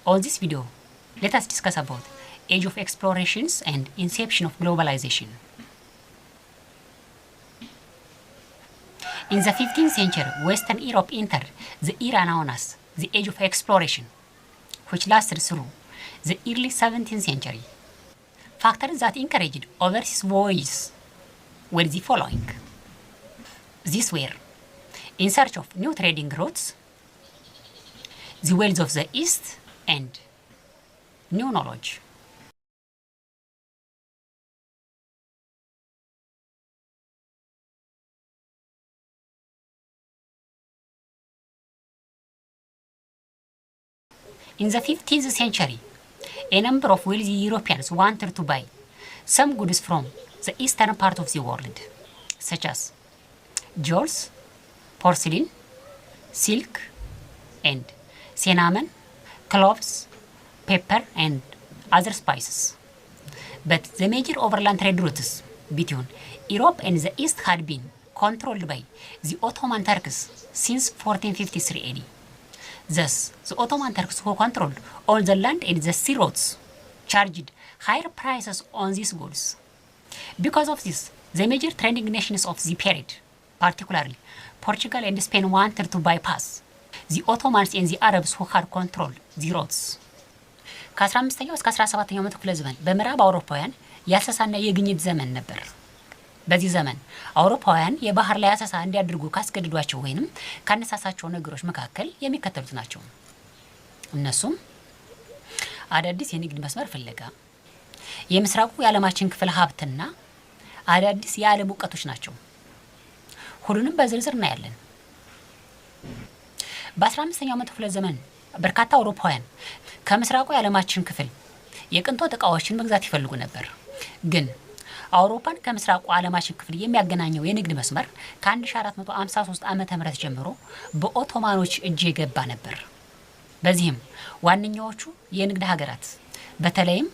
On this video, let us discuss about Age of Explorations and Inception of Globalization. In the 15th century, Western Europe entered the era known as the Age of Exploration, which lasted through the early 17th century. Factors that encouraged overseas voyages were the following. These were in search of new trading routes, the wealth of the East, and new knowledge. In the 15th century, a number of wealthy Europeans wanted to buy some goods from the eastern part of the world, such as jewels, porcelain, silk, and cinnamon, cloves, pepper, and other spices. But the major overland trade routes between Europe and the East had been controlled by the Ottoman Turks since 1453 AD. Thus, the Ottoman Turks, who controlled all the land and the sea routes, charged higher prices on these goods. Because of this, the major trading nations of the period, particularly Portugal and Spain, wanted to bypass the Ottomans and the Arabs who had controlled the routes. ከ15ኛው እስከ 17ኛው መቶ ክፍለ ዘመን በምዕራብ አውሮፓውያን የአሰሳና የግኝት ዘመን ነበር። በዚህ ዘመን አውሮፓውያን የባህር ላይ አሰሳ እንዲያደርጉ ካስገደዷቸው ወይንም ካነሳሳቸው ነገሮች መካከል የሚከተሉት ናቸው። እነሱም አዳዲስ የንግድ መስመር ፍለጋ፣ የምስራቁ የዓለማችን ክፍል ሀብትና አዳዲስ የዓለም እውቀቶች ናቸው። ሁሉንም በዝርዝር እናያለን። በ15ኛው መቶ ክፍለ ዘመን በርካታ አውሮፓውያን ከምስራቁ የዓለማችን ክፍል የቅንጦት እቃዎችን መግዛት ይፈልጉ ነበር። ግን አውሮፓን ከምስራቁ ዓለማችን ክፍል የሚያገናኘው የንግድ መስመር ከ1453 ዓመተ ምህረት ጀምሮ በኦቶማኖች እጅ የገባ ነበር። በዚህም ዋነኛዎቹ የንግድ ሀገራት በተለይም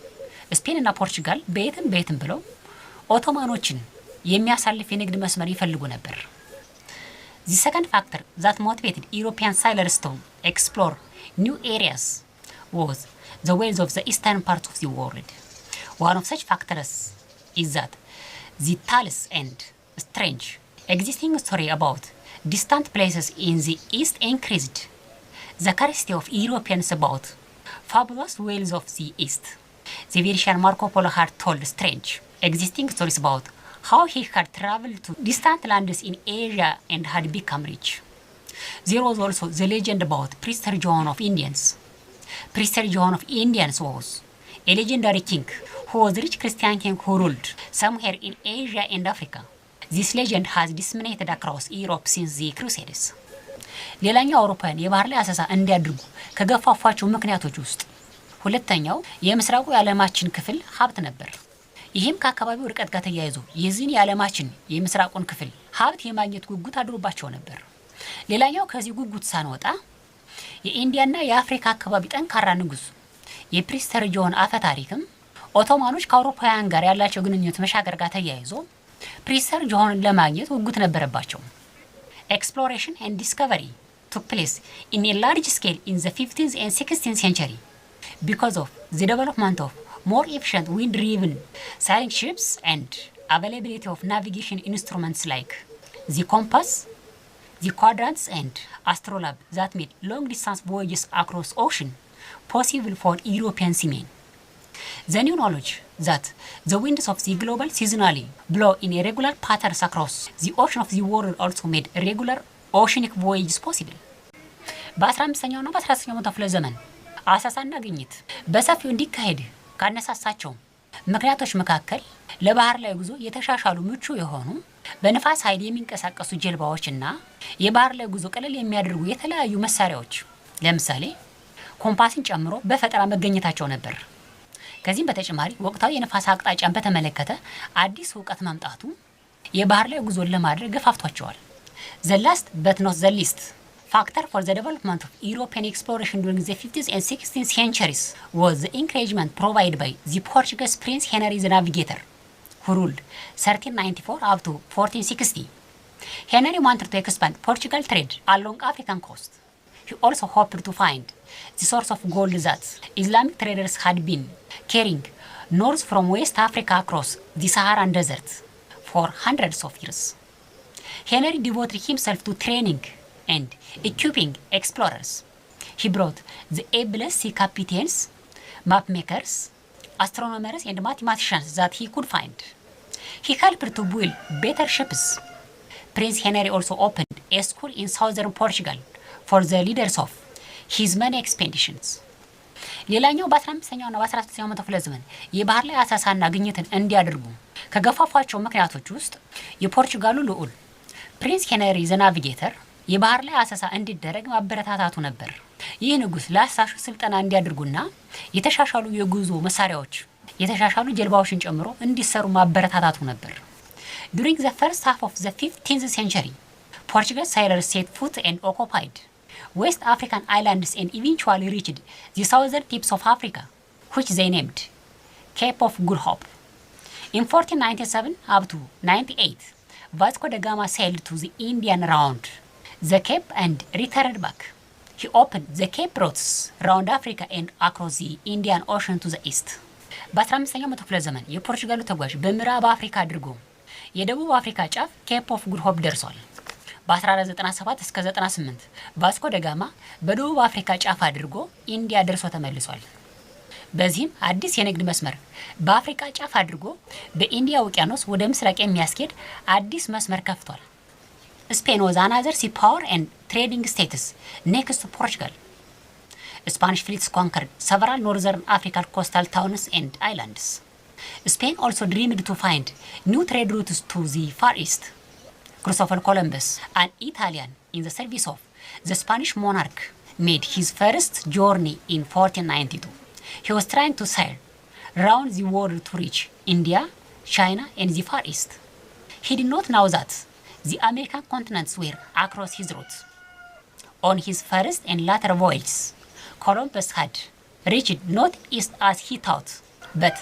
ስፔንና ፖርቹጋል በየትም በየትም ብለው ኦቶማኖችን የሚያሳልፍ የንግድ መስመር ይፈልጉ ነበር። The second factor that motivated European sailors to explore new areas was the wealth of the eastern part of the world. One of such factors is that the tales and strange existing story about distant places in the east increased the curiosity of Europeans about fabulous wealth of the east. The Venetian Marco Polo had told strange existing stories about how he had traveled to distant lands in Asia and had become rich. There was also the legend about Prester John of Indians. Prester John of Indians was a legendary king who was a rich Christian king who ruled somewhere in Asia and Africa. This legend has disseminated across Europe since the Crusades. ሌላኛው አውሮፓውያን የባህር ላይ አሰሳ እንዲያደርጉ ከገፋፏቸው ምክንያቶች ውስጥ ሁለተኛው የምስራቁ የዓለማችን ክፍል ሀብት ነበር። ይህም ከአካባቢው ርቀት ጋር ተያይዞ የዚህን የዓለማችን የምስራቁን ክፍል ሀብት የማግኘት ጉጉት አድሮባቸው ነበር። ሌላኛው ከዚህ ጉጉት ሳንወጣ የኢንዲያና የአፍሪካ አካባቢ ጠንካራ ንጉስ የፕሪስተር ጆን አፈ ታሪክም ኦቶማኖች ከአውሮፓውያን ጋር ያላቸው ግንኙነት መሻከር ጋር ተያይዞ ፕሪስተር ጆንን ለማግኘት ጉጉት ነበረባቸው። Exploration and discovery took place in a large scale in the 15th and 16th century because of the development of more efficient wind-driven sailing ships and availability of navigation instruments like the compass, the quadrants and astrolabe that made long-distance voyages across ocean possible for European seamen. The new knowledge that the winds of the global seasonally blow in irregular patterns across the ocean of the world also made regular oceanic voyages possible. በ15ኛው እና በ16ኛው መቶ ክፍለ ዘመን አሰሳና ግኝት በሰፊው እንዲካሄድ ካነሳሳቸው ምክንያቶች መካከል ለባህር ላይ ጉዞ የተሻሻሉ ምቹ የሆኑ በንፋስ ኃይል የሚንቀሳቀሱ ጀልባዎችና የባህር ላይ ጉዞ ቀለል የሚያደርጉ የተለያዩ መሳሪያዎች፣ ለምሳሌ ኮምፓስን ጨምሮ፣ በፈጠራ መገኘታቸው ነበር። ከዚህም በተጨማሪ ወቅታዊ የንፋስ አቅጣጫን በተመለከተ አዲስ እውቀት መምጣቱ የባህር ላይ ጉዞን ለማድረግ ገፋፍቷቸዋል። The last but not the least factor for the development of European exploration during the 15th and 16th centuries was the encouragement provided by the Portuguese Prince Henry the Navigator, who ruled 1394 up to 1460. Henry wanted to expand Portugal trade along African coast. He also hoped to find the source of gold that Islamic traders had been carrying north from West Africa across the Saharan Desert for hundreds of years. Henry devoted himself to training and equipping explorers. He brought the ablest sea captains, map makers, astronomers and mathematicians that he could find. He helped to build better ships. Prince Henry also opened a school in southern Portugal for the leaders of his many expeditions. ሌላኛው በ15ኛውና በ16ኛው መቶ ክፍለ ዘመን የባህር ላይ አሰሳና ግኝትን እንዲያደርጉ ከገፋፏቸው ምክንያቶች ውስጥ የፖርቹጋሉ ልዑል Prince Henry the Navigator የባህር ላይ አሰሳ እንዲደረግ ማበረታታቱ ነበር። ይህ ንጉስ ለአሳሾች ስልጠና እንዲያደርጉና የተሻሻሉ የጉዞ መሳሪያዎች፣ የተሻሻሉ ጀልባዎችን ጨምሮ እንዲሰሩ ማበረታታቱ ነበር። During the first half of the 15th century, Portuguese sailors set foot and occupied West African islands and eventually reached the southern tips of Africa, which they named Cape of Good Hope. In 1497 up to 98, Vasco da Gama sailed to the Indian round the Cape and returned back. He opened the Cape routes round Africa and across the Indian Ocean to the east. በ15ኛው መቶ ክፍለ ዘመን የፖርቹጋሉ ተጓዥ በምዕራብ አፍሪካ አድርጎ የደቡብ አፍሪካ ጫፍ Cape of Good Hope ደርሷል። በ1497 እስከ 98 ቫስኮ ደጋማ በደቡብ አፍሪካ ጫፍ አድርጎ ኢንዲያ ደርሶ ተመልሷል። በዚህም አዲስ የንግድ መስመር በአፍሪካ ጫፍ አድርጎ በኢንዲያ ውቅያኖስ ወደ ምስራቅ የሚያስኬድ አዲስ መስመር ከፍቷል። Spain was another sea power and trading states next to Portugal. Spanish fleets conquered several northern African coastal towns and islands. Spain also dreamed to find new trade routes to the Far East. Christopher Columbus, an Italian in the service of the Spanish monarch, made his first journey in 1492. He was trying to sail round the world to reach India, China, and the Far East. He did not know that the American continents were across his route. On his first and later voyages, Columbus had reached not east as he thought, but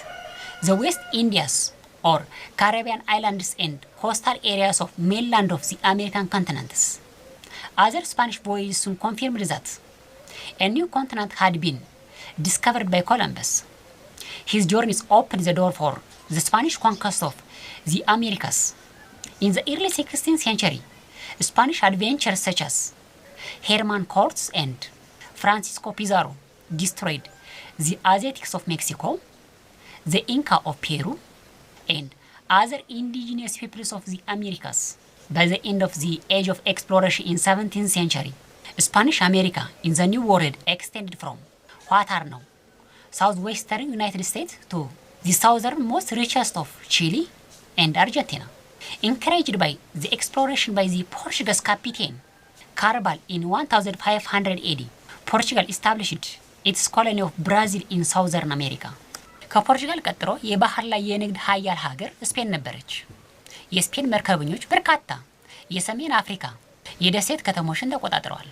the West Indies or Caribbean islands and coastal areas of mainland of the American continents. Other Spanish voyages soon confirmed that a new continent had been discovered by Columbus. His journeys opened the door for the Spanish conquest of the Americas. In the early 16th century, Spanish adventurers such as Hernan Cortes and Francisco Pizarro destroyed the Aztecs of Mexico, the Inca of Peru, and other indigenous peoples of the Americas. By the end of the age of exploration in 17th century, Spanish America in the New World extended from what are now southwestern United States to the southernmost reaches of Chile and Argentina. Encouraged by the exploration by the Portuguese captain Cabral in 1500 AD, Portugal established its colony of Brazil in Southern America. ከፖርቹጋል ቀጥሎ የባህር ላይ የንግድ ሀያል ሀገር ስፔን ነበረች። የስፔን መርከበኞች በርካታ የሰሜን አፍሪካ የደሴት ከተሞችን ተቆጣጥረዋል።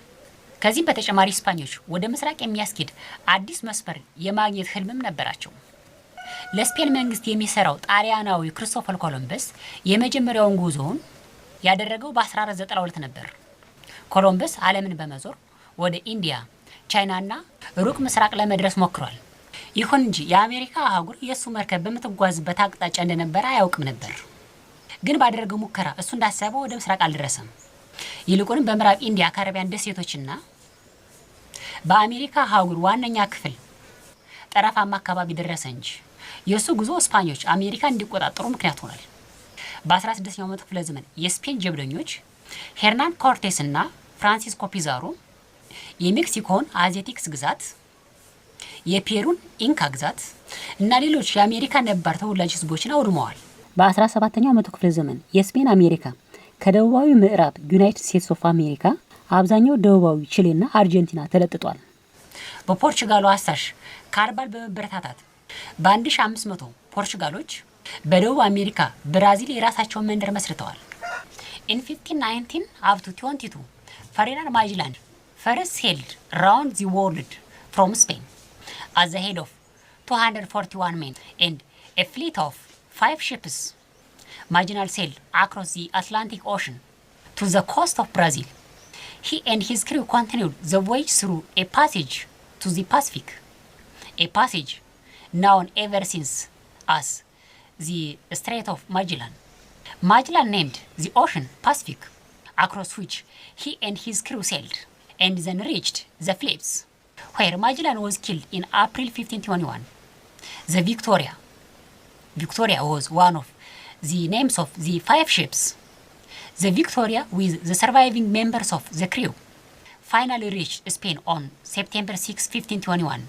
ከዚህም በተጨማሪ ስፓኞች ወደ ምስራቅ የሚያስኬድ አዲስ መስመር የማግኘት ህልምም ነበራቸው። ለስፔን መንግስት የሚሰራው ጣሊያናዊ ክርስቶፈር ኮሎምበስ የመጀመሪያውን ጉዞውን ያደረገው በ1492 ነበር። ኮሎምበስ ዓለምን በመዞር ወደ ኢንዲያ፣ ቻይናና ሩቅ ምስራቅ ለመድረስ ሞክሯል። ይሁን እንጂ የአሜሪካ አህጉር የእሱ መርከብ በምትጓዝበት አቅጣጫ እንደነበረ አያውቅም ነበር። ግን ባደረገው ሙከራ እሱ እንዳሰበው ወደ ምስራቅ አልደረሰም። ይልቁንም በምዕራብ ኢንዲያ፣ ካሪቢያን ደሴቶችና በአሜሪካ አህጉር ዋነኛ ክፍል ጠረፋማ አካባቢ ደረሰ እንጂ። የእሱ ጉዞ ስፓኞች አሜሪካ እንዲቆጣጠሩ ምክንያት ሆኗል። በ16ኛው መቶ ክፍለ ዘመን የስፔን ጀብደኞች ሄርናን ኮርቴስ እና ፍራንሲስኮ ፒዛሮ የሜክሲኮን አዝቴክስ ግዛት፣ የፔሩን ኢንካ ግዛት እና ሌሎች የአሜሪካ ነባር ተወላጅ ህዝቦችን አውድመዋል። በ17ኛው መቶ ክፍለ ዘመን የስፔን አሜሪካ ከደቡባዊ ምዕራብ United States of America፣ አብዛኛው ደቡባዊ ቺሌና አርጀንቲና ተለጥጧል። በፖርቹጋሉ አሳሽ ካርባል በመበረታታት በ1500 ፖርቹጋሎች በደቡብ አሜሪካ ብራዚል የራሳቸውን መንደር መስርተዋል። In 1519 up to 22, Ferdinand Magellan first sailed round the world from Spain at the head of 241 men and a fleet of five ships. Magellan sailed across the Atlantic Ocean to the coast of Brazil. He and his crew continued the voyage through a passage to the Pacific, a passage known ever since as the Strait of Magellan. Magellan named the ocean Pacific, across which he and his crew sailed, and then reached the Philippines, where Magellan was killed in April 1521. The Victoria. Victoria was one of the names of the five ships. The Victoria, with the surviving members of the crew, finally reached Spain on September 6, 1521,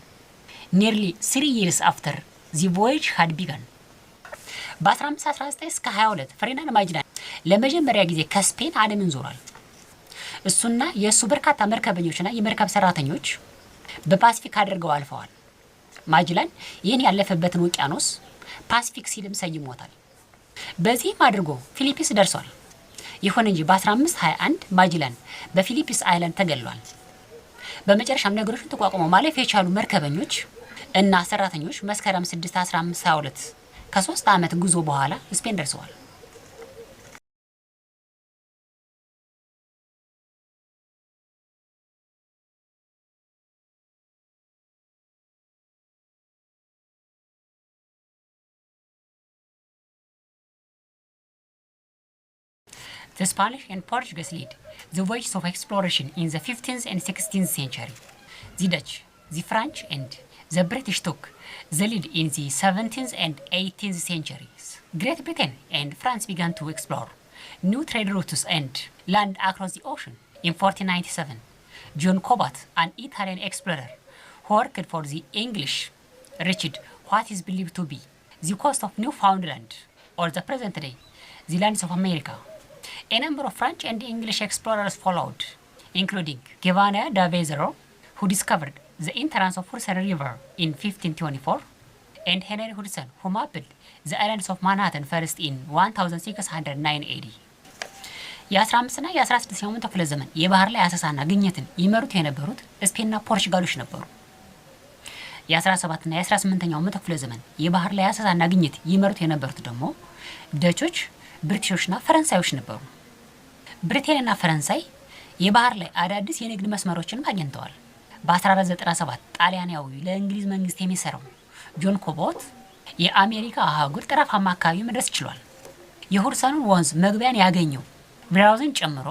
nearly 3 years after the voyage had begun. በ1519 እስከ 22 ፈርዲናንድ ማጅላን ለመጀመሪያ ጊዜ ከስፔን ዓለምን ዞሯል። እሱና የእሱ በርካታ መርከበኞችና የመርከብ ሰራተኞች በፓሲፊክ አድርገው አልፈዋል። ማጅላን ይህን ያለፈበትን ውቅያኖስ ፓሲፊክ ሲልም ሰይሞታል። በዚህም አድርጎ ፊሊፒንስ ደርሷል። ይሁን እንጂ በ1521 ማጅላን በፊሊፒንስ island ተገድሏል። በመጨረሻም ነገሮችን ተቋቁመው ማለፍ የቻሉ መርከበኞች እና ሰራተኞች መስከረም 6 1522 ከ3 ዓመት ጉዞ በኋላ ስፔን ደርሰዋል። The Spanish and Portuguese led the voyages of exploration in the 15th and 16th century. The Dutch, the French, and the British took the lead in the 17th and 18th centuries. Great Britain and France began to explore new trade routes and land across the ocean. In 1497, John Cabot, an Italian explorer who worked for the English, reached what is believed to be the coast of Newfoundland, or the present day, the lands of America. A number of French and English explorers followed, including Giovanni da Pesaro, who discovered the entrance of Hudson River in 1524, and Henry Hudson, who mapped the islands of Manhattan first in 1609 AD. የ15ና የ16ኛው መቶ ክፍለ ዘመን የባህር ላይ አሰሳና ግኝትን ይመሩት የነበሩት ስፔንና ፖርቹጋሎች ነበሩ። የ17ና የ18ኛው መቶ ክፍለ ዘመን የባህር ላይ አሰሳና ግኝት ይመሩት የነበሩት ደግሞ ደቾች፣ ብሪቲሾችና ፈረንሳዮች ነበሩ። ብሪቴንና ፈረንሳይ የባህር ላይ አዳዲስ የንግድ መስመሮችንም አግኝተዋል። በ1497 ጣሊያናዊ ለእንግሊዝ መንግስት የሚሰራው ጆን ኮቦት የአሜሪካ አህጉር ጠረፋማ አካባቢ መድረስ ችሏል። የሁድሰኑን ወንዝ መግቢያን ያገኘው ቬራዞን ጨምሮ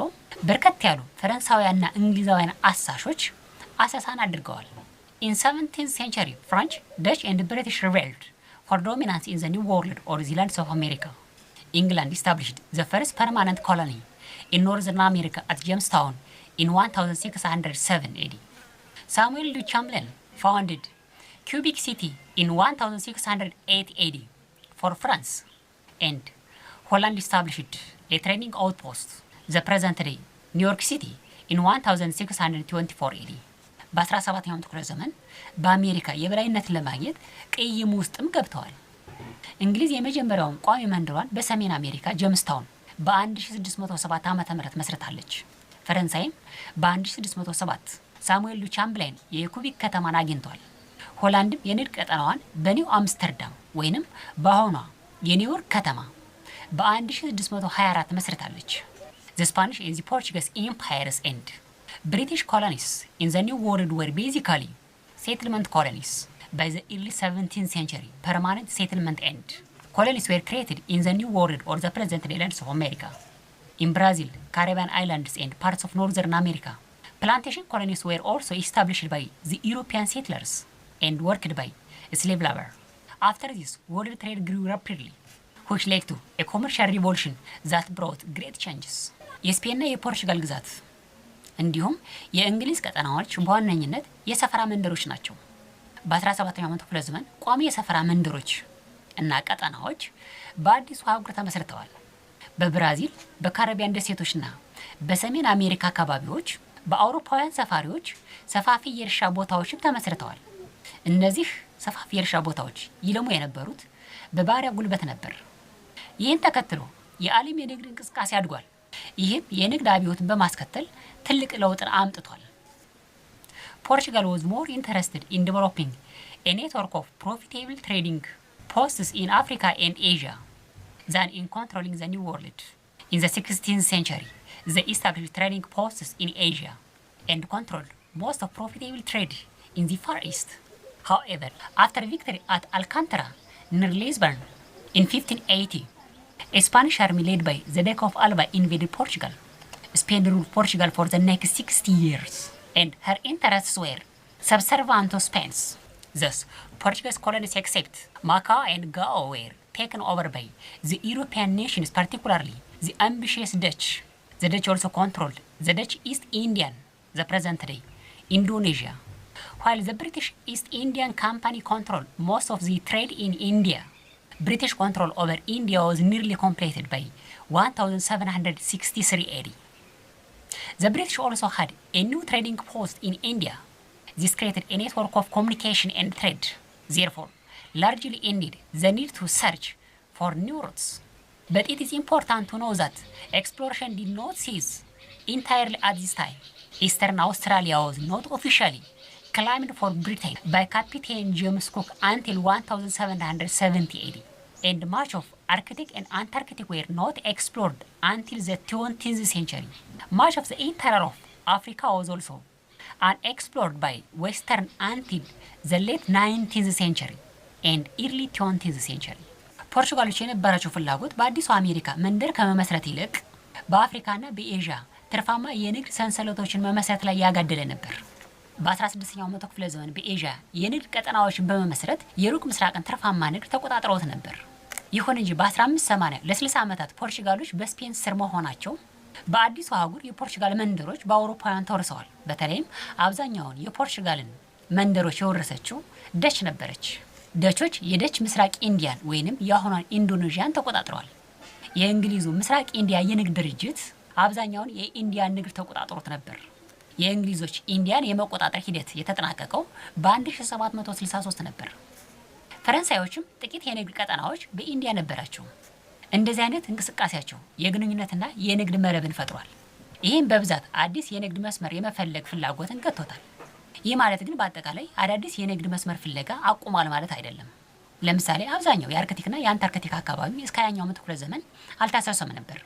በርከት ያሉ ፈረንሳውያንና እንግሊዛውያን አሳሾች አሰሳን አድርገዋል። In 17th century, French, Dutch and British rebelled for dominance in the New World or the lands of America. England established the first permanent colony in Northern America at Jamestown in 1607 AD. Samuel de Champlain founded Quebec City in 1608 AD for France, and Holland established a trading outpost, the present day New York City, in 1624 AD. በ17ኛው ክፍለ ዘመን በአሜሪካ የበላይነትን ለማግኘት ቅይም ውስጥም ገብተዋል። እንግሊዝ የመጀመሪያውን ቋሚ መንደሯን በሰሜን አሜሪካ ጀምስታውን በ1607 ዓ ም መስርታለች። ፈረንሳይም በ1607 ሳሙኤል ዱ ቻምብላይን የኩቢክ ከተማን አግኝቷል። ሆላንድም የንግድ ቀጠናዋን በኒው አምስተርዳም ወይንም በአሁኗ የኒውዮርክ ከተማ በ1624 መስርታለች። The Spanish and the Portuguese empires and British colonies in the New World were basically settlement colonies. By the early 17th century, permanent settlement and colonies were created in the New World or the present day lands of America. In Brazil, Caribbean islands and parts of Northern America, plantation colonies were also established by the European settlers and worked by slave labor. After this, world trade grew rapidly, which led to a commercial revolution that brought great changes. የስፔንና የፖርቹጋል ግዛት እንዲሁም የእንግሊዝ ቀጠናዎች በዋነኝነት የሰፈራ መንደሮች ናቸው። በ17ኛው መቶ ክፍለ ዘመን ቋሚ የሰፈራ መንደሮች እና ቀጠናዎች በአዲሱ አህጉር ተመስርተዋል። በብራዚል፣ በካሪቢያን ደሴቶችና በሰሜን አሜሪካ አካባቢዎች በአውሮፓውያን ሰፋሪዎች ሰፋፊ የእርሻ ቦታዎችም ተመስርተዋል። እነዚህ ሰፋፊ የእርሻ ቦታዎች ይለሙ የነበሩት በባሪያ ጉልበት ነበር። ይህን ተከትሎ የዓለም የንግድ እንቅስቃሴ አድጓል። ይህም የንግድ አብዮትን በማስከተል ትልቅ ለውጥን አምጥቷል። Portugal was more interested in developing a network of profitable trading posts in Africa and Asia than in controlling the New World. In the 16th century, they established trading posts in Asia and controlled most of profitable trade in the Far East. However, after victory at Alcantara near Lisbon in 1580, a Spanish army led by the Duke of Alba invaded Portugal. Spain ruled Portugal for the next 60 years, and her interests were subservient to Spain's. Thus, Portuguese colonies except Macau and Goa were taken over by the European nations, particularly the ambitious Dutch. The Dutch also controlled the Dutch East Indian, the present day Indonesia, while the British East Indian Company controlled most of the trade in India. British control over India was nearly completed by 1763 AD. The British also had a new trading post in India. This created a network of communication and trade. Therefore, largely ended the need to search for new routes. But it is important to know that exploration did not cease entirely at this time. Eastern Australia was not officially claimed for Britain by Captain James Cook until 1770 AD, and much of Arctic and Antarctic were not explored until the 20th century. Much of the interior of Africa was also unexplored by Western until the late 19th century and early 20th century. ፖርቹጋሎች የነበራቸው ፍላጎት በአዲሱ አሜሪካ መንደር ከመመስረት ይልቅ በአፍሪካና በኤዥያ ትርፋማ የንግድ ሰንሰለቶችን መመስረት ላይ ያጋደለ ነበር። በ16ኛው መቶ ክፍለ ዘመን በኤዥያ የንግድ ቀጠናዎችን በመመስረት የሩቅ ምስራቅን ትርፋማ ንግድ ተቆጣጥረውት ነበር። ይሁን እንጂ በ1580 ለ60 ዓመታት ፖርቹጋሎች በስፔን ስር መሆናቸው በአዲሱ አህጉር የፖርቹጋል መንደሮች በአውሮፓውያን ተወርሰዋል። በተለይም አብዛኛውን የፖርቹጋልን መንደሮች የወረሰችው ደች ነበረች። ደቾች የደች ምስራቅ ኢንዲያን ወይንም የአሁኗን ኢንዶኔዥያን ተቆጣጥረዋል። የእንግሊዙ ምስራቅ ኢንዲያ የንግድ ድርጅት አብዛኛውን የኢንዲያን ንግድ ተቆጣጥሮት ነበር። የእንግሊዞች ኢንዲያን የመቆጣጠር ሂደት የተጠናቀቀው በ1763 ነበር። ፈረንሳዮችም ጥቂት የንግድ ቀጠናዎች በኢንዲያ ነበራቸው። እንደዚህ አይነት እንቅስቃሴያቸው የግንኙነትና የንግድ መረብን ፈጥሯል። ይህም በብዛት አዲስ የንግድ መስመር የመፈለግ ፍላጎትን ገጥቶታል። ይህ ማለት ግን በአጠቃላይ አዳዲስ የንግድ መስመር ፍለጋ አቁሟል ማለት አይደለም። ለምሳሌ አብዛኛው የአርክቲክና የአንታርክቲክ አካባቢ እስከ 20ኛው መቶ ክፍለ ዘመን አልታሰሰም ነበር።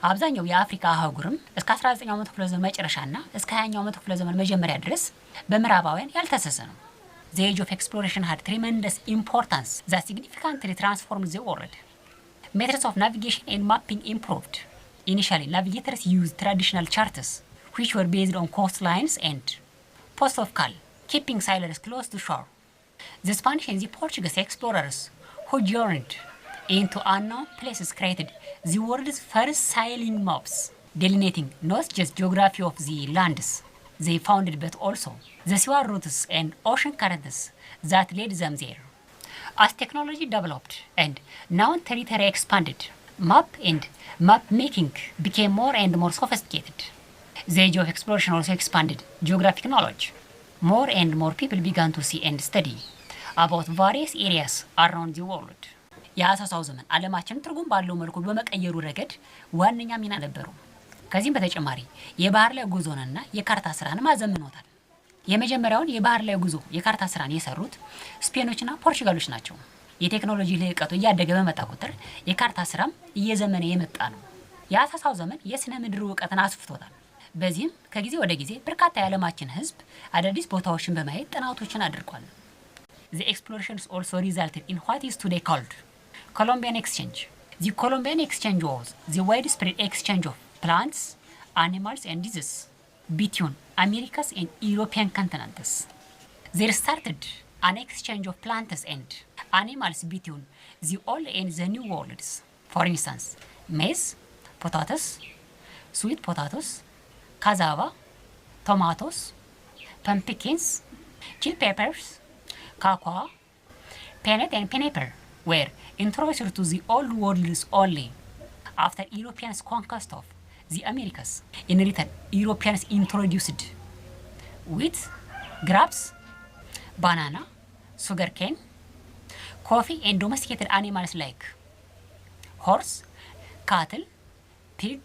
አብዛኛው የአፍሪካ አህጉርም እስከ 19ኛው መቶ ክፍለ ዘመን መጨረሻና እስከ 20ኛው መቶ ክፍለ ዘመን መጀመሪያ ድረስ በምዕራባውያን ያልታሰሰ ነው። The age of exploration had tremendous importance that significantly transformed the world. Methods of navigation and mapping improved. Initially, navigators used traditional charts, which were based on coastlines and posts of call, keeping sailors close to shore. The Spanish and the Portuguese explorers who journeyed into unknown places created the world's first sailing maps, delineating not just geography of the lands they founded but also the seaward routes and ocean currents that led them there. As technology developed and known territory expanded, map and map making became more and more sophisticated. The age of exploration also expanded geographic knowledge. More and more people began to see and study about various areas around the world. የአሰሳው ዘመን ዓለማችንን ትርጉም ባለው መልኩ በመቀየሩ ረገድ ዋነኛ ሚና ነበረው። ከዚህም በተጨማሪ የባህር ላይ ጉዞንና የካርታ ስራንም አዘምኖታል። የመጀመሪያውን የባህር ላይ ጉዞ የካርታ ስራን የሰሩት ስፔኖችና ፖርቹጋሎች ናቸው። የቴክኖሎጂ ልህቀቱ እያደገ በመጣ ቁጥር የካርታ ስራም እየዘመነ የመጣ ነው። የአሰሳው ዘመን የስነ ምድር እውቀትን አስፍቶታል። በዚህም ከጊዜ ወደ ጊዜ በርካታ የዓለማችን ሕዝብ አዳዲስ ቦታዎችን በማየት ጥናቶችን አድርጓል። The explorations also resulted in what is today called Columbian Exchange. The Columbian Exchange was the widespread exchange of plants, animals and diseases between Americas and European continents. There started an exchange of plants and animals between the old and the new worlds. For instance, maize, potatoes, sweet potatoes, cassava, tomatoes, pumpkins, chili peppers, cocoa, peanut and pineapple were introduced to the old worlds only after Europeans' conquest of the Americas. In return, Europeans introduced wheat, grapes, banana, sugarcane, coffee and domesticated animals like horse, cattle, pig,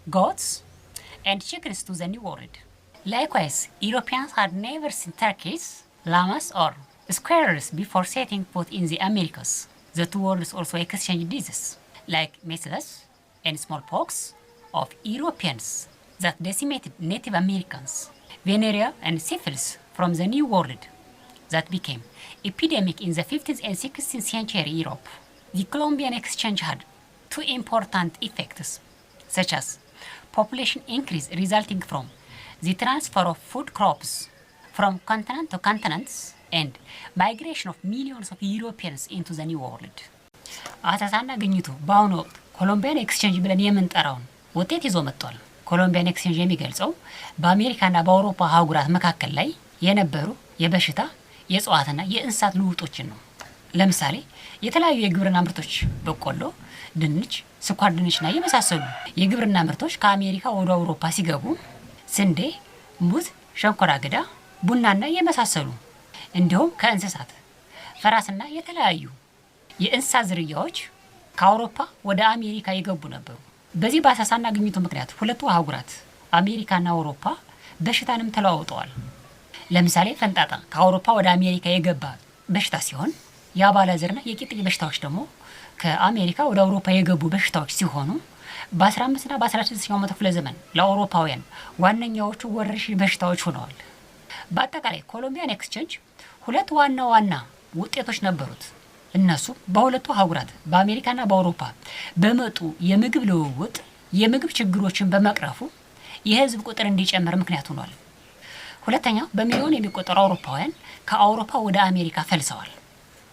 goats, and chickens to the New World. Likewise, Europeans had never seen turkeys, llamas, or squirrels before setting foot in the Americas. The two worlds also exchanged diseases like measles and smallpox of Europeans that decimated Native Americans, venereal and syphilis from the New World. that became epidemic in the 15th and 16th century Europe. The Columbian Exchange had two important effects, such as population increase resulting from the transfer of food crops from continent to continents and migration of millions of Europeans into the New World. አሰሳና ግኝቱ በአሁኑ ወቅት Columbian Exchange ብለን የምንጠራውን ውጤት ይዞ መጥቷል። Columbian Exchange የሚገልጸው በአሜሪካና በአውሮፓ አህጉራት መካከል ላይ የነበሩ የበሽታ፣ የእጽዋትና የእንስሳት ልውውጦችን ነው። ለምሳሌ የተለያዩ የግብርና ምርቶች በቆሎ፣ ድንች፣ ስኳር ድንችና የመሳሰሉ የግብርና ምርቶች ከአሜሪካ ወደ አውሮፓ ሲገቡ ስንዴ፣ ሙዝ፣ ሸንኮራ አገዳ፣ ቡናና የመሳሰሉ እንዲሁም ከእንስሳት ፈረስና የተለያዩ የእንስሳት ዝርያዎች ከአውሮፓ ወደ አሜሪካ የገቡ ነበሩ። በዚህ በአሰሳና ግኝቱ ምክንያት ሁለቱ አህጉራት አሜሪካና አውሮፓ በሽታንም ተለዋውጠዋል። ለምሳሌ ፈንጣጣ ከአውሮፓ ወደ አሜሪካ የገባ በሽታ ሲሆን የአባላዘርና የቂጥኝ በሽታዎች ደግሞ ከአሜሪካ ወደ አውሮፓ የገቡ በሽታዎች ሲሆኑ በ15ና በ16ኛው መቶ ክፍለ ዘመን ለአውሮፓውያን ዋነኛዎቹ ወረርሽኝ በሽታዎች ሆነዋል። በአጠቃላይ Columbian Exchange ሁለት ዋና ዋና ውጤቶች ነበሩት። እነሱ በሁለቱ አህጉራት በአሜሪካና በአውሮፓ በመጡ የምግብ ልውውጥ የምግብ ችግሮችን በመቅረፉ የህዝብ ቁጥር እንዲጨምር ምክንያት ሆኗል። ሁለተኛው በሚሊዮን የሚቆጠሩ አውሮፓውያን ከአውሮፓ ወደ አሜሪካ ፈልሰዋል።